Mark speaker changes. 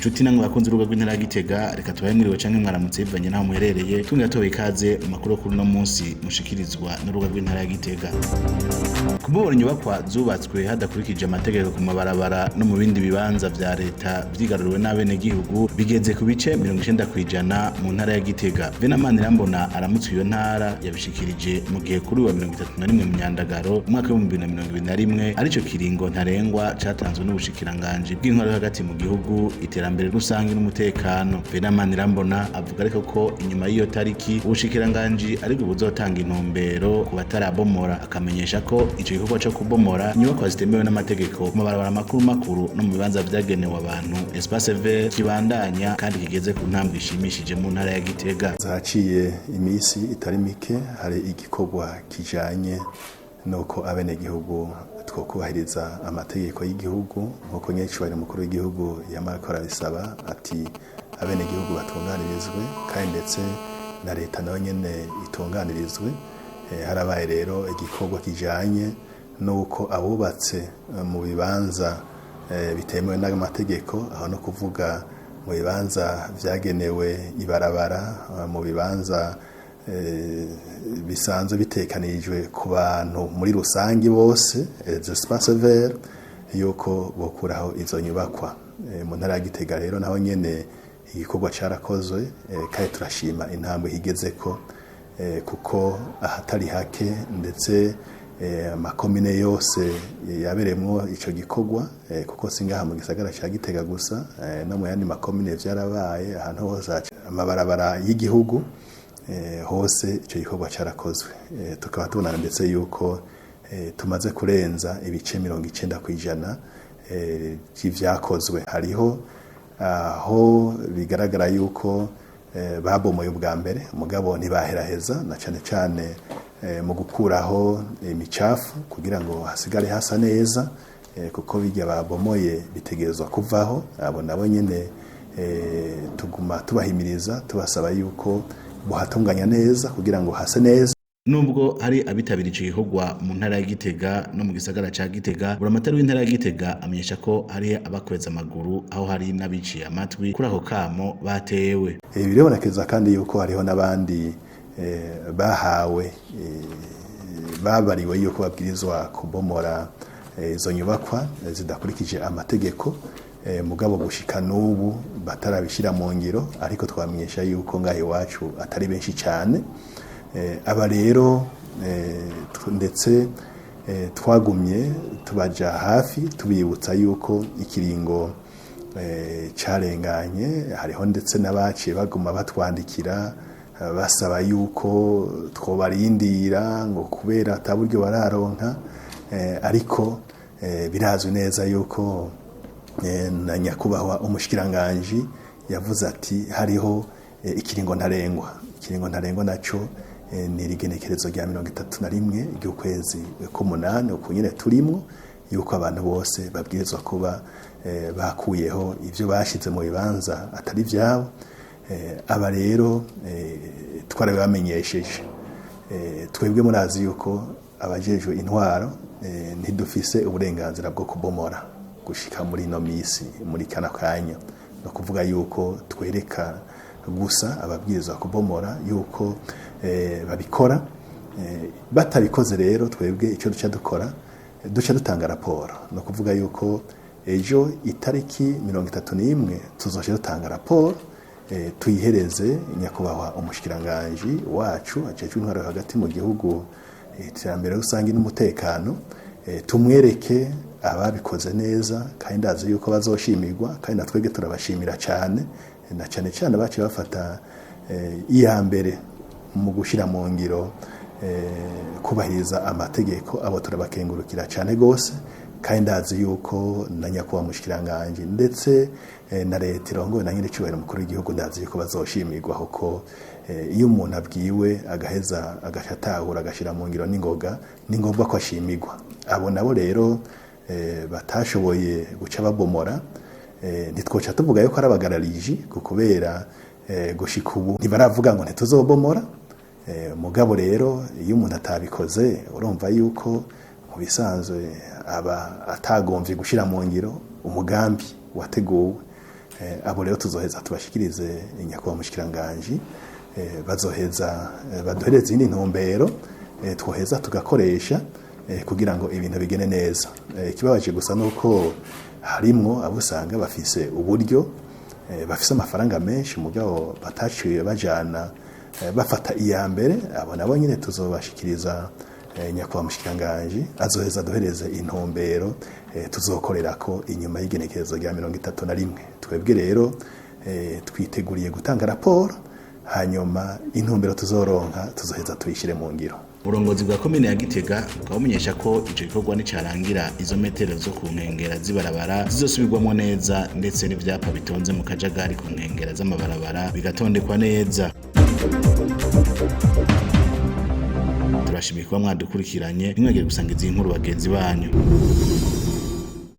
Speaker 1: Nshuti namwe bakunze urubuga rw'intara ya Gitega, reka tubahe mwiriwe canke mwaramutse bivanye n'aho muherereye. Twongera tubaha ikaze mu makuru yo kuri uno munsi mushikirizwa n'urubuga rw'intara ya Gitega. Kubobora inyubakwa zubatswe hadakurikije amategeko ku mabarabara no mu bindi bibanza vya leta vyigaruriwe n'abenegihugu bigeze ku bice 90% mu ntara ya Gitega. Venamani Irambona aramutse iyo ntara yabishikirije mu gihe kuri uwa 31 Myandagaro umwaka w'ibihumbi bibiri na mirongo ibiri na rimwe, arico kiringo ntarengwa catanzwe n'ubushikiranganji bw'intwaro yo hagati mu gihugu, iterambere rusange n'umutekano. Venamani Irambona avuga ariko ko inyuma y'iyo tariki ubushikiranganji aribwo buzotanga intumbero ku batarabomora, akamenyesha ko ico gikorwa co kubomora inyubakwa zitemewe n'amategeko mu mabarabara makuru makuru no mu bibanza vyagenewe abantu, espace vert, kibandanya kandi kigeze ku ntambwe ishimishije mu ntara ya Gitega.
Speaker 2: Haciye iminsi itari mike hari igikorwa kijanye nuko abenegihugu twokubahiriza amategeko y'igihugu, nkuko nyecubahiro umukuru w'igihugu yamara arabisaba ati abenegihugu batunganirizwe kandi ndetse na leta nayo nyene itunganirizwe. Harabaye rero igikorwa kijanye nuko abubatse mu bibanza bitemewe n'amategeko, aho no kuvuga mu bibanza vyagenewe ibarabara, mu bibanza bisanzwe bitekanijwe ku bantu muri rusangi bose, espace vert, yuko bokuraho izo nyubakwa. Mu ntara ya Gitega rero naho nyene igikorwa carakozwe, kandi turashima intambwe higezeko, kuko ahatari hake ndetse amakomine yose yabereyemwo ico gikorwa, kuko singaha mu gisagara ca Gitega gusa, no mu yandi makomine vyarabaye, ahantu hose amabarabara y'igihugu hose ico gikorwa carakozwe. Tukaba tubona ndetse yuko tumaze kurenza ibice 90% vy'ivyakozwe. Hariho aho bigaragara yuko babomoye ubwa mbere, mugabo ntibaheraheza, na cane cane mu gukuraho imicafu kugira ngo hasigare hasa neza, kuko birya babomoye bitegerezwa kuvaho. Abo nabo nyene tuguma tubahimiriza, tubasaba yuko bohatunganya neza kugira ngo hase neza.
Speaker 1: Nubwo hari abitabiriye ico gikorwa mu ntara ya Gitega no mu gisagara ca Gitega, buramatari w'intara ya Gitega amenyesha ko hari abakweza amaguru, aho hari n'abiciye amatwi kuri ako kamo batewe.
Speaker 2: Biribonekeza kandi yuko hariho n'abandi bahawe, babariwe yuko babwirizwa kubomora izo nyubakwa zidakurikije amategeko, mugabo gushika n'ubu batarabishira mu ngiro, ariko twamenyesha yuko ngaho iwacu atari benshi cyane. Aba rero ndetse twagumye tubaja hafi, tubibutsa yuko ikiringo carenganye. Hariho ndetse n'abaciye baguma batwandikira basaba yuko twobarindira ngo kubera ata buryo bararonka, ariko birazwi neza yuko na nyakubahwa umushikiranganji yavuze ati hariho ikiringo ntarengwa. Ikiringo ntarengwa naco ni irigenekerezo rya 31 ry'ukwezi k'umunani uku nyene turimwo, yuko abantu bose babwirizwa kuba bakuyeho ivyo bashize mu bibanza atari vyabo. Aba rero twarabibamenyesheje. Twebwe murazi yuko abajejwe intwaro ntidufise uburenganzira bwo kubomora gushika muri ino misi, muri kana kanya. No kuvuga yuko twereka gusa ababwirizwa kubomora yuko babikora. Batabikoze rero, twebwe icyo duca dukora, duca dutanga raporo. No kuvuga yuko ejo itariki 31 tuzoca dutanga raporo, tuyihereze nyakubahwa umushikiranganji wacu ajejwe intwaro hagati mu gihugu, iterambere rusange n'umutekano, tumwereke ababikoze neza, kandi ndazi yuko bazoshimirwa, kandi na twebwe turabashimira cyane, na cyane cyane baciye bafata iya mbere mu gushyira mu ngiro kubahiriza amategeko. Abo turabakengurukira cyane gose, kandi ndazi yuko na nyakubahwa mushikiranganji ndetse na leta irongowe na nyir'icyubahiro umukuru w'igihugu, ndazi yuko bazoshimirwa, kuko iyo umuntu abwiwe agaheza agaca atahura agashyira mu ngiro n'ingoga, ni ngombwa ko ashimirwa. Abo nabo rero batashoboye guca babomora, ntitwoca tuvuga yuko ari abagarariji, kubera gushika ubu ntibaravuga ngo ntituzobomora. Mugabo rero iyo umuntu atabikoze, urumva yuko mu bisanzwe aba atagomvye gushira mu ngiro umugambi wateguwe. Abo rero tuzoheza tubashikirize nyakubahwa mushikiranganji, bazoheza baduhereze iyindi ntumbero twoheza tugakoresha kugira ngo ibintu bigene neza. Ikibabaje gusa nuko harimwo abo usanga bafise uburyo, bafise amafaranga menshi, mugabo bataciye bajana bafata iya mbere. Abo nabo nyine tuzobashikiriza nyakubahwa mushikiranganji, azoheza aduhereze intumbero tuzokorerako inyuma y'igenekerezo rya 31. Twebwe rero twiteguriye gutanga raporo, hanyuma intumbero tuzoronka tuzoheza tuyishyire mu ngiro.
Speaker 1: Uburongozi bwa komine ya Gitega bukaba bumenyesha ko ico gikorwa nicarangira, izo metero zo ku nkengera z'ibarabara zizosubirwamwo neza, ndetse n'ivyapa bitonze mu kajagari ku nkengera z'amabarabara bigatondekwa neza. Turashimiye kuba mwadukurikiranye, ntimwagire gusangiza iyi nkuru bagenzi banyu.